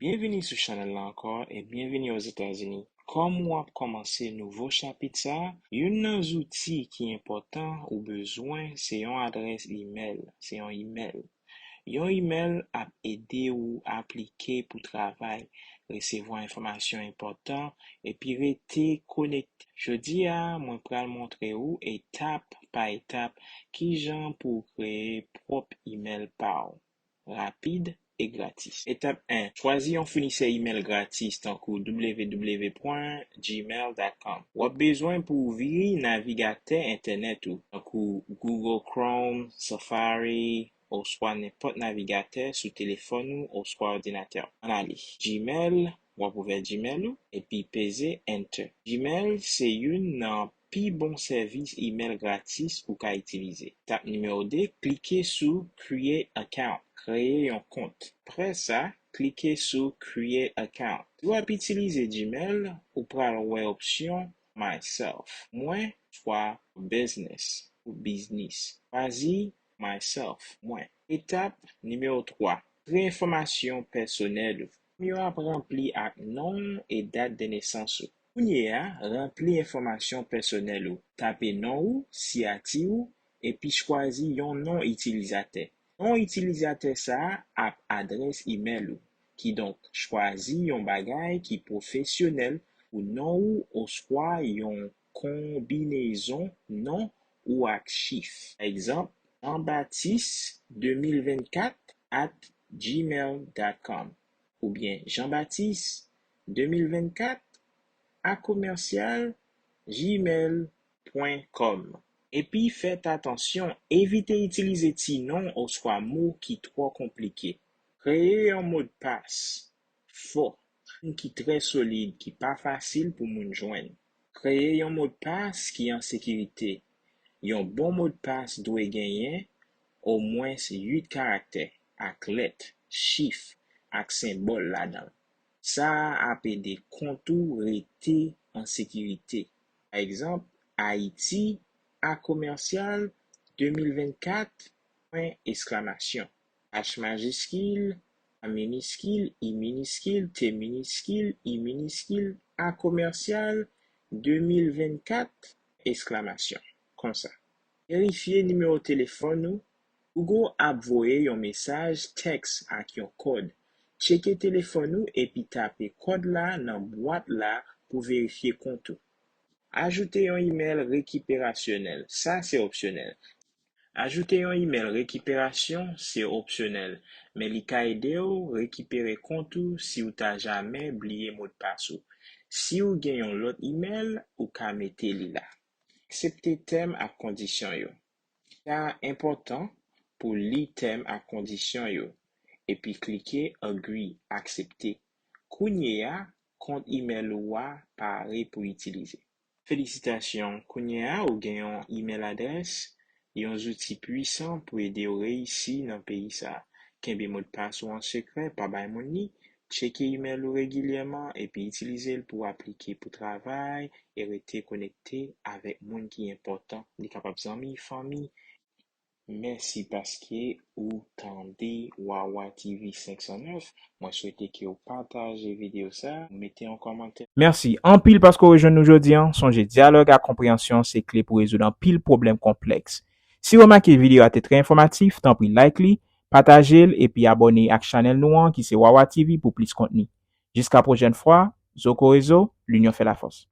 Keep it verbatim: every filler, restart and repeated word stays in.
Byenvini sou chanèl la ankò e byenvini Ozetazini. Kòm w ap kòmanse nouvo chapit sa a, youn nan zouti ki enpòtan ou bezwen se yon adrès imèl, se yon imèl. Yon imèl ap ede ou aplike pou travay, resevwa enfòmasyon enpòtan, epi rete konekte. Jodi a, mwen pral montre ou etap pa etap kijan pou w kreye pwòp imèl pa w, rapid e gratis. Etap en, chwazi yon founisè imèl gratis tankou w w w pwen gmail dot com. W ap bezwen pou w ouvri navigatè entènèt ou, tankou Google Chrome, Safari, oswa nenpòt navigatè sou telefòn ou oswa òdinatè w. Ann ale. Gmail, w ap ouvè Gmail ou, epi peze Enter. Gmail se youn nan pi bon sèvis imèl gratis ou ka itilize. Etap nimewo de, klike sou Create Account, kreye yon kont. Apre sa, klike sou Create Account. Si w ap itilize Gmail, ou pral wè opsyon Myself, mwen, oswa Business, ou biznis. Chwazi Myself, mwen. Etap nimewo twa, antre enfòmasyon pèsonèl ou. Fòm yo ap ranpli ak non w e dat de nesans ou. Kounye a, ranpli enfòmasyon pèsonèl ou. Tape non ou, siyati ou, epi chwazi yon non itilizatè. Non itilizatè sa a ap adrès imèl ou. Kidonk, chwazi yon bagay ki pwofesyonèl pou non ou oswa yon konbinezon non ou ak chif. Pa egzanp, Jean Baptiste de mil vennkat at gmail dot com oubyen Jean Baptiste de mil vennkat a komèsyal gmail pwen kòm. Epi fèt atansyon, evite itilize ti non oswa mo ki twò konplike. Kreye yon modpas fò, ki trè solid, ki pa fasil pou moun jwenn. Kreye yon modpas ki an sekirite. Yon bon modpas dwe genyen omwens uit karaktè ak lèt, chif, ak senbòl ladan l. Sa a ap ede kont ou rete an sekirite. Pa egzanp, Ayiti a komèsyal de mil vennkat pwen esklamasyon. H majiskil, A miniskil, I miniskil, T miniskil, I miniskil, A komèsyal, de mil vennkat, esklamasyon. Konsa. Verifye nimewo telefòn ou. Google ap voye yon mesaj tèks ak yon kòd. Tcheke telefòn ou epi tape kòd la nan bwat la pou verifye kont ou. Ajoute yon imèl rekiperasyonèl. Sa se opsyonèl. Ajoute yon imèl rekiperasyon se opsyonèl, men li ka ede w rekipere kont ou si w ta jamè bliye modpas ou. Si w gen yon lòt imèl, ou ka mete li la. Aksepte tèm ak kondisyon yo. Sa enpòtan pou li tèm ak kondisyon yo, epi klike Agree, aksepte. Kounye a, kont imèl ou a pare pou itilize. Felisitasyon, kounye a ou gen yon imèl adrès, yon zouti pwisan pou ede w reyisi nan peyi sa a. Kenbe modpas ou an sekrè, pa bay moun li, tcheke imèl ou regilyèman, epi itilize l pou w aplike pou travay e rete konekte avèk moun ki enpòtan. Li kapab zanmi, fanmi. Mèsi paske ou tande Wawa T V senk san nèf. Mwen swete ke w pataje videyo sa, mete yon kòmantè. Mèsi anpil paske w rejwenn nou jodi a. Sonje, dyalòg ak konpreyansyon se kle pou rezoud anpil pwoblèm konplèks. Si w remake videyo a te trè enfòmatif, tanpri like li, pataje l epi abòne ak chanèl nou an ki se Wawa T V pou plis kontni. Jiska pwochèn fwa, Zoko Rezo, l'union fait la force.